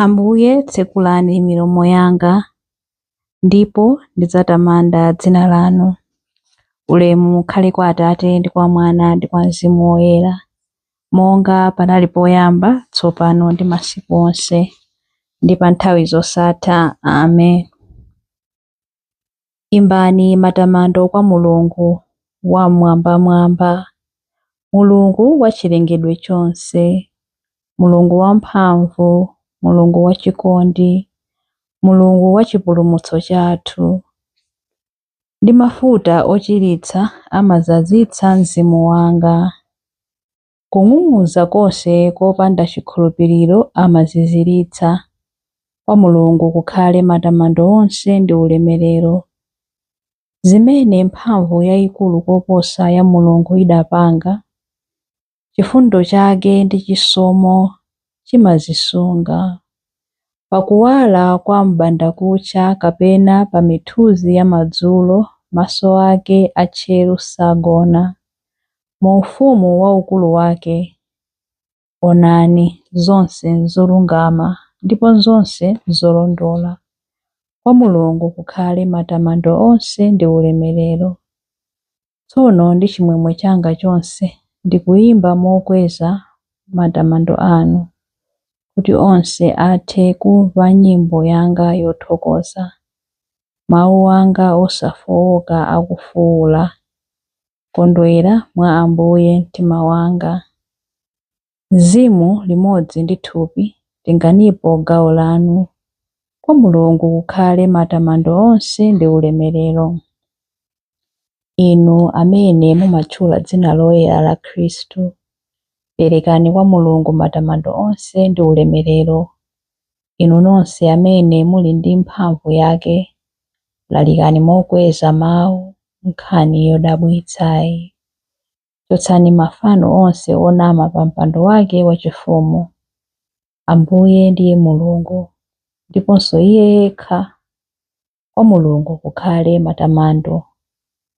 Ambuye, tsekulani milomo yanga, ndipo ndidzatamanda dzina lanu. Ulemu ukhale kwa Atate ndi kwa Mwana ndi kwa Mzimu Woyera, monga panali poyamba, tsopano ndi masiku onse, ndi pa nthawi zosatha. Amen. Imbani matamando kwa Mulungu wamwambamwamba, Mulungu wa chilengedwe chonse, Mulungu wamphamvu, Mulungu wachikondi, Mulungu wa chipulumutso chathu. Ndi mafuta ochiritsa amadzazitsa mzimu wanga. Kung'ung'udza konse kopanda chikhulupiriro amaziziritsa. Kwa Mulungu kukhale matamando onse ndi ulemerero. Zimene mphamvu yayikulu koposa ya Mulungu idapanga, chifundo chake ndi chisomo chimazisunga. Pakuwala kwa m'bandakucha kapena pa mithunzi ya madzulo, maso ake atcheru sagona. Mu ufumu waukulu wake, onani, zonse nzolungama ndipo zonse nzolondola. Kwa Mulungu kukhale matamando onse ndi ulemerero. Tsono ndi chimwemwe changa chonse ndikuyimba mokweza matamando anu, kuti onse athe kumva nyimbo yanga yothokoza. Mawu anga osafowoka akufuwula, Kondwera mwa Ambuye mtima wanga. Mzimu limodzi ndi thupi, tenganipo gawo lanu. Kwa Mulungu kukhale matamando onse ndi ulemerero. Inu amene mumatchula dzina loyera la Khristu, perekani kwa Mulungu matamando onse ndi ulemerero. Inu nonse amene muli ndi mphamvu yake, lalikani mokweza mawu nkhani yodabwitsayi. Chotsani mafano onse onama pa mpando wake wachifumu. Ambuye ndiye Mulungu, ndiponso Iye yekha. Kwa Mulungu kukhale matamando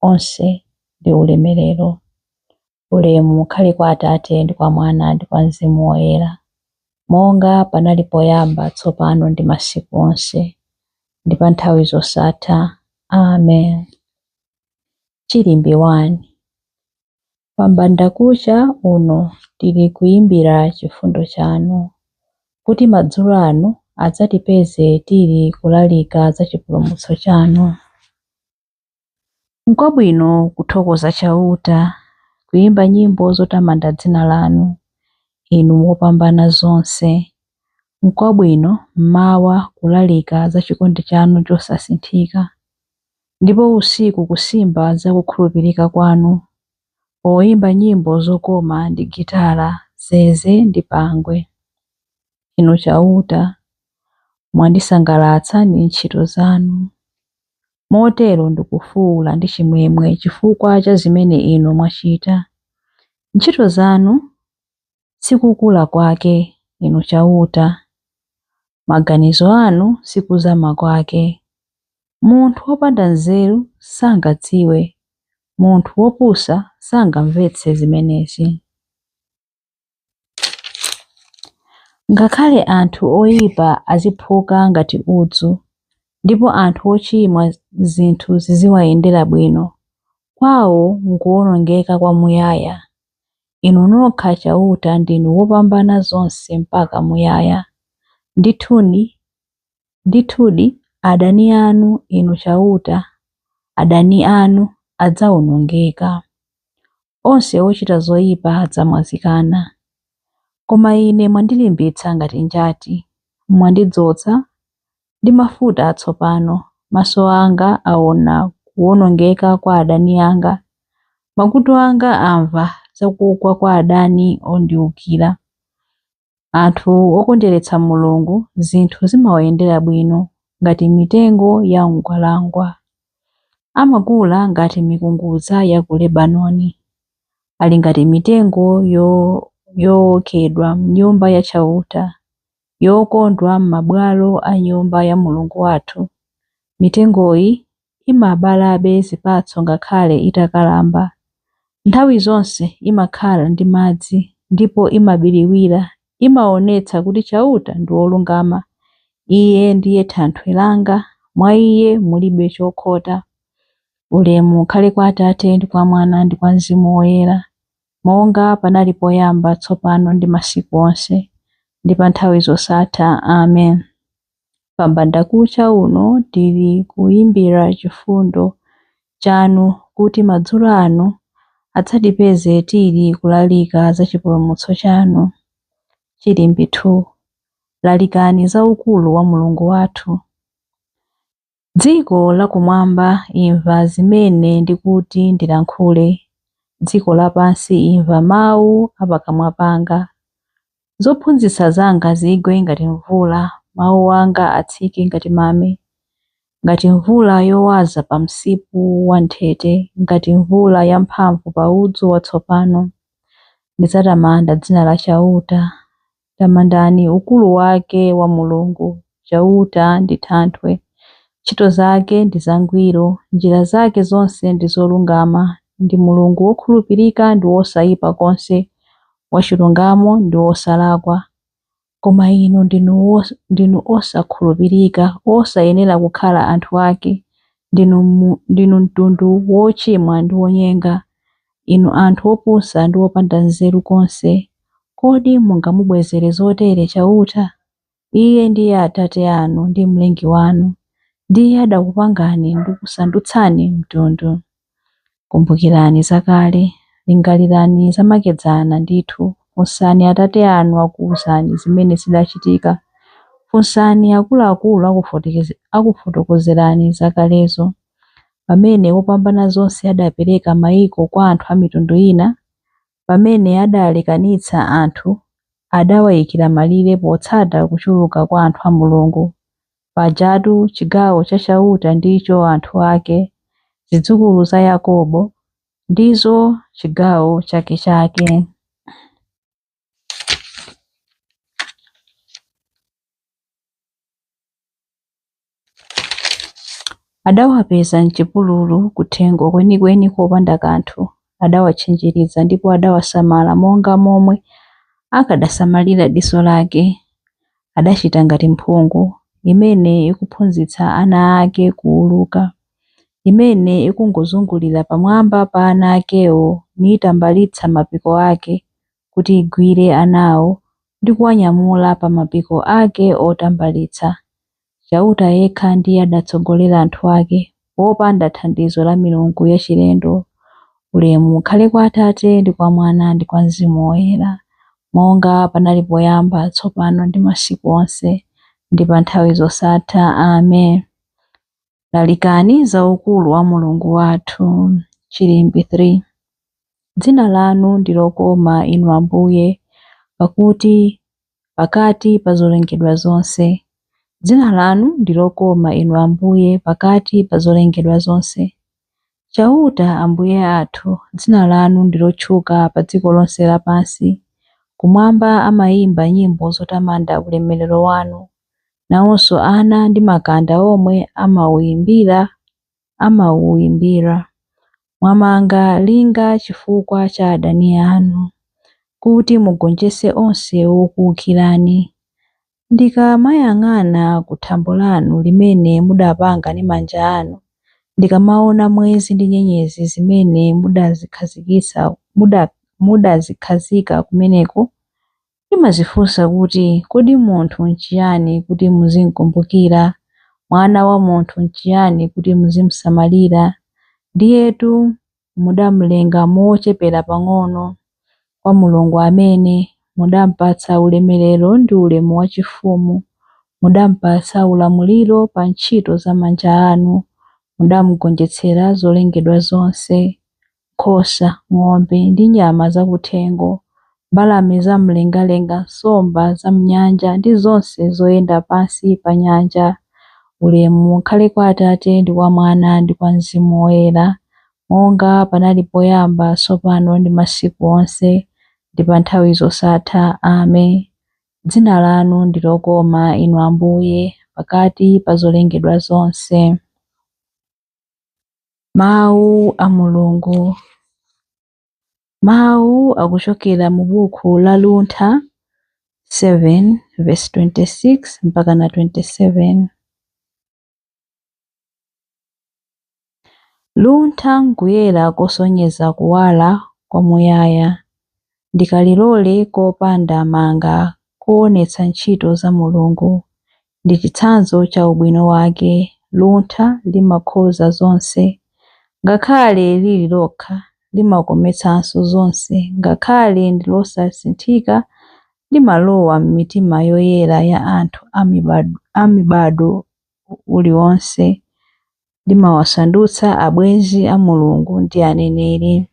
onse ndi ulemerero. Ulemu ukhale kwa Atate ndi kwa Mwana ndi kwa Mzimu Woyera, monga panali poyamba, tsopano ndi masiku onse, ndi pa nthawi zosatha. Amen. Chilimbi 1. Pambandakucha uno tili kuyimbira chifundo chanu, kuti madzulo ano adzatipeze tili kulalika za chipulumutso chanu. N'kwabwino kuthokoza Chauta, kuyimba nyimbo zotamanda dzina lanu, Inu wopambana zonse. N'kwabwino m'mawa kulalika za chikondi chanu chosasinthika, ndipo usiku kusimba za kukhulupirika kwanu, poyimba nyimbo zokoma ndi gitala, zeze ndi pangwe. Inu Chauta, mwandisangalatsa ndi ntchito zanu. Motero ndikufuwula ndi chimwemwe chifukwa cha zimene Inu mwachita. Ntchito zanu sikukula kwake, Inu Chauta, maganizo anu sikuzama kwake. Munthu wopanda nzeru sangadziwe, munthu wopusa sangamvetse zimenezi. Ngakhale anthu oyipa aziphuka ngati udzu, ndipo anthu ochimwa zinthu ziziwayendera bwino, kwawo n'kuwonongeka kwamuyaya. Inu nokha Chauta ndinu wopambana zonse mpaka muyaya. Ndithudi adani anu, Inu Chauta, adani anu adzawonongeka. Onse ochita zoyipa adzamwazikana. Koma ine mwandilimbitsa ngati njati, mwandidzoza ndi mafuta atsopano. Maso anga aona kuwonongeka kwa adani anga, makutu anga amva za kugwa kwa adani ondiwukira. Anthu okondweretsa Mulungu zinthu zimawayendera bwino ngati mitengo ya mgwalangwa. Amakula ngati mikungudza ya ku Lebanoni. Ali ngati mitengo yowokedwa m'nyumba ya Chauta, yokondwa m'mabwalo a nyumba ya Mulungu wathu. Mitengoyi imabalabe zipatso ngakhale itakalamba. Nthawi zonse imakhala ndi madzi ndipo imabiriwira, imaonetsa kuti Chauta ndi wolungama. Iye ndiye thanthwe langa, mwa Iye mulibe chokhota. Ulemu ukhale kwa Atate ndi kwa Mwana ndi kwa Mzimu Woyera, monga panali poyamba, tsopano ndi masiku onse, ndi pa nthawi zosatha. Amen. Pambandakucha uno tili kuyimbira chifundo chanu kuti madzulo ano adzatipeze tili kulalika za chipulumutso chanu. Chilimbi 2. Lalikani za ukulu wa Mulungu wathu. Dziko lakumwamba imva zimene ndikuti ndilankhule, dziko lapansi imva mawu a pakamwa panga. Zophunzitsa zanga zigwe ngati mvula, mawu anga atsike ngati mame, ngati mvula yowaza pa msipu wanthete, ngati mvula yamphamvu pa udzu watsopano. Ndidzatamanda dzina la Chauta. Tamandani ukulu wake wa Mulungu. Chauta ndi thanthwe, ntchito zake ndi zangwiro, njira zake zonse ndi zolungama. Ndi Mulungu wokhulupirika ndi wosayipa konse, wachilungamo ndi wosalakwa. Koma inu ndinu osakhulupirika, osayenera kukhala anthu ake. Ndinu mtundu wochimwa ndi wonyenga, inu anthu opusa ndi opanda nzeru konse. Kodi mungamubwezere zotere Chauta? Iye ndiye Atate anu ndi Mlengi wanu, ndiye adakupangani ndi kusandutsani mtundu. Kumbukirani zakale, lingalirani zamakedzana ndithu, funsani Atate anu akuwuzani zimene zidachitika. Funsani akuluakulu akufotokozerani zakalezo. Pamene Wopambana zonse adapereka mayiko kwa anthu a mitundu ina, pamene adalekanitsa anthu, adawayikira malire potsata kuchuluka kwa anthu a Mulungu. Pajatu chigawo cha Chauta ndicho anthu ake, zidzukulu za Yakobo ndizo chigawo chakechake. Adawapeza m'chipululu kuthengo kwenikweni kopanda kanthu, adawatchinjiriza ndipo adawasamala monga momwe akadasamalira diso lake. Adachita ngati mphungu imene ikuphunzitsa ana ake kuwuluka, imene ikungozungulira pamwamba pa ana akewo nitambalitsa mapiko ake kuti igwire anawo ndi kuwanyamula pa mapiko ake otambalitsa. Chauta yekha ndiye adatsogolera anthu ake, popanda thandizo la milungu yachilendo. Ulemu ukhale kwa Atate ndi kwa Mwana ndi kwa Mzimu Woyera, monga panali poyamba, tsopano ndi masiku onse, ndi pa nthawi zosatha. Amen. Lalikani za ukulu wa Mulungu wathu. Chilimbi 3. Dzina lanu ndi lokoma, inu Ambuye, pakuti pakati pa zolengedwa zonse. Dzina lanu ndi lokoma, inu Ambuye, pakati pa zolengedwa zonse. Chauta Ambuye athu, dzina lanu ndi lotchuka pa dziko lonse lapansi. Kumwamba amayimba nyimbo zotamanda ulemerero wanu. Nawonso ana ndi makanda omwe amawuyimbira. Mwamanga linga chifukwa cha adani anu, kuti mugonjetse onse wokuwukirani. Ndikamayang'ana ku thambo lanu limene mudapanga ndi manja anu, ndikamaona mwezi ndi nyenyezi zimene mudazikhazika kumeneko, ndimadzifunsa kuti, kodi munthu n'chiyani kuti muzimkumbukira, mwana wa munthu n'chiyani kuti muzimsamalira? Ndiyetu mudamlenga mochepera pang'ono kwa Mulungu amene mudampatsa ulemerero ndi ulemu wachifumu, mudampatsa ulamuliro pa ntchito za manja anu, mudamugonjetsera zolengedwa zonse, nkhosa, ng'ombe ndi nyama zakuthengo, mbalame zamlengalenga, nsomba zam'nyanja ndi zonse zoyenda pansi pa nyanja. Ulemu ukhale kwa Atate ndi kwa Mwana ndi kwa Mzimu Woyera, monga panali poyamba, tsopano ndi masiku onse, ndi pa nthawi zosatha. Amen. Dzina lanu ndi lokoma, inu Ambuye, pakati pa zolengedwa zonse. Mawu a Mulungu. Mawu akuchokera mu buku la Luntha 7. verse 26 mpaka na 27. Luntha nkuyera kosonyeza kuwala kwamuyaya, ndi kalilole kopanda manga koonetsa ntchito za Mulungu, ndi chitsanzo cha ubwino wake. Luntha limakhoza zonse, ngakhale lili lokha, limakometsanso zonse, ngakhale ndi losasinthika, limalowa m'mitima yoyera ya anthu a m'bado uliwonse, limawasandutsa abwenzi a Mulungu ndi aneneri.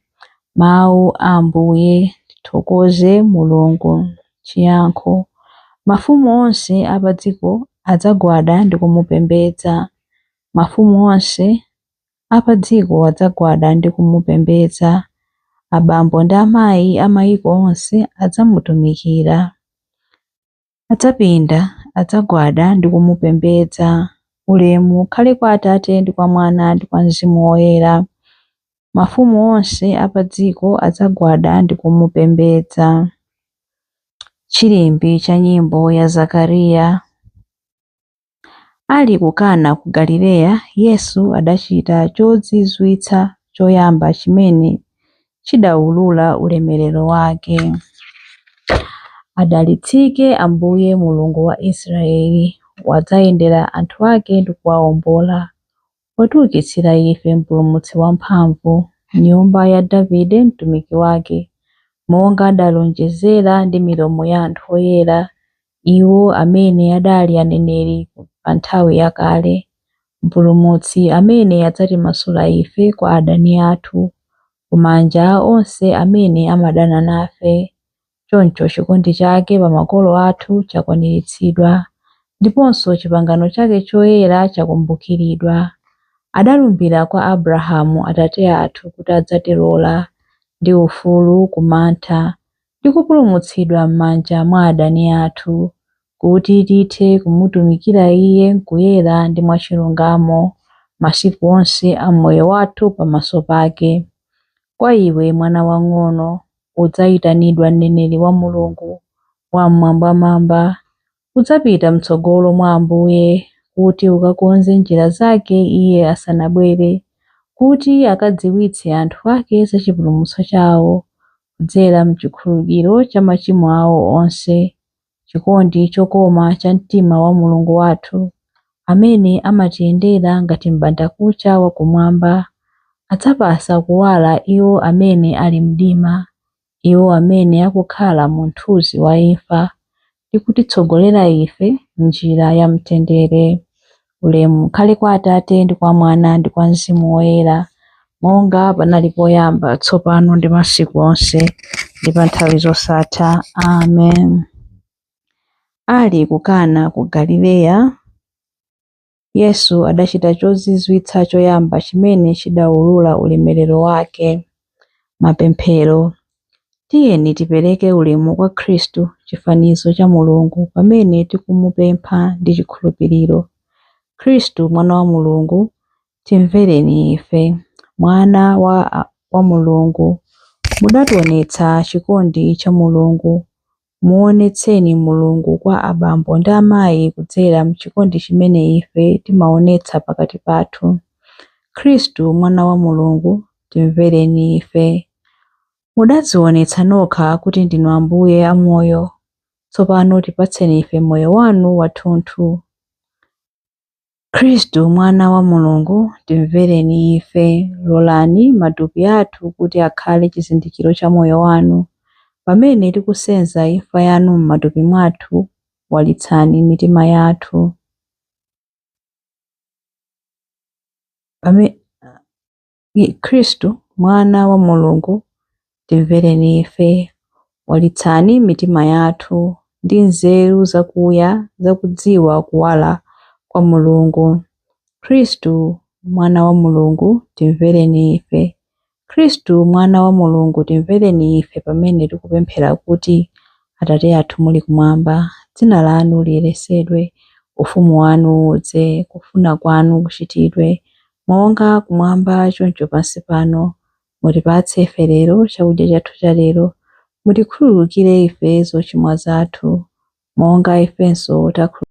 Mawu a Ambuye. Tithokoze Mulungu. Chiyankho. Mafumu onse a pa dziko adzagwada ndi kumupembedza. Mafumu onse a pa dziko adzagwada ndi kumupembedza. Abambo ndi amayi a mayiko onse adzamutumikira. Adzapinda, adzagwada ndi kumupembedza. Ulemu ukhale kwa Atate ndi kwa Mwana ndi kwa Mzimu Woyera. Mafumu onse a pa dziko adzagwada ndi kumupembedza. Chilimbi cha nyimbo ya Zakariya. Ali ku Kana ku Galileya, Yesu adachita chozizwitsa choyamba chimene chidawulula ulemerero wake. Adalitsike Ambuye Mulungu wa Israeli, wadzayendera anthu ake ndi kuwawombola. Watiukitsira ife Mpulumutsi wamphamvu, m'nyumba ya Davide mtumiki wake, monga adalonjezera ndi milomo ya anthu oyera, iwo amene adali aneneri pa nthawi yakale. Mpulumutsi amene adzatimasula ife kwa adani athu, kumanja a onse amene amadana nafe. Choncho chikondi chake pa makolo athu chakwaniritsidwa, ndiponso chipangano chake choyera chakumbukiridwa. Adalumbira kwa Abrahamu atate athu kuti adzatilola ndi ufulu ku mantha, ndi kupulumutsidwa m'manja mwa adani athu, kuti tithe kumutumikira Iye m'kuyera ndi mwachilungamo masiku onse a moyo wathu pamaso pake. Kwa iwe mwana wang'ono, udzayitanidwa mneneri wa Mulungu Wam'mwambamwamba. Udzapita m'tsogolo mwa Ambuye kuti ukakonze njira zake Iye asanabwere, kuti akadziwitse anthu ake za chipulumutso chawo, kudzera m'chikhululukiro cha machimo awo onse, chikondi chokoma cha mtima wa Mulungu wathu, amene amatiyendera ngati m'bandakucha wakumwamba, adzapasa kuwala iwo amene ali mdima, iwo amene akukhala mu mthunzi wa imfa, ndi kutitsogolera ife m'njira ya mtendere. Ulemu ukhale kwa Atate ndi kwa Mwana ndi kwa Mzimu Woyera, monga panali poyamba, tsopano ndi masiku onse, ndi pa nthawi zosatha. Amen. Ali ku Kana ku Galileya, Yesu adachita chozizwitsa choyamba chimene chidawulula ulemerero wake. Mapemphero. Tiyeni tipereke ulemu kwa Khristu, chifanizo cha Mulungu, pamene tikumupempha ndi chikhulupiriro. Khristu Mwana wa Mulungu, timvereni ife. Mwana wa Mulungu, mudationetsa chikondi cha Mulungu. Muonetseni Mulungu kwa abambo ndi amayi kudzera m'chikondi chimene ife timaonetsa pakati pathu. Khristu Mwana wa Mulungu, timvereni ife. Mudadzionetsa nokha kuti ndinu Ambuye amoyo. Tsopano tipatseni ife moyo wanu wathunthu. Khristu Mwana wa Mulungu, timvereni ife. Lolani matupi athu kuti akhale chizindikiro cha moyo wanu. Pamene tikusenza imfa yanu m'matupi mwathu, walitsani mitima yathu. Khristu Mwana wa Mulungu, timvereni ife. Walitsani mitima yathu ndi nzeru zakuya zakudziwa kuwala kwa Mulungu. Khristu Mwana wa Mulungu, timvereni ife. Khristu Mwana wa Mulungu, timvereni ife pamene tikupemphera kuti, Atate athu muli kumwamba, dzina lanu liyeretsedwe, ufumu wanu udze, kufuna kwanu kuchitidwe, monga kumwamba choncho pansi pano. Mutipatse ife lero chakudya chathu cha lero. Mutikhululukire ife zochimwa zathu, Monga ifenso takhulupirira.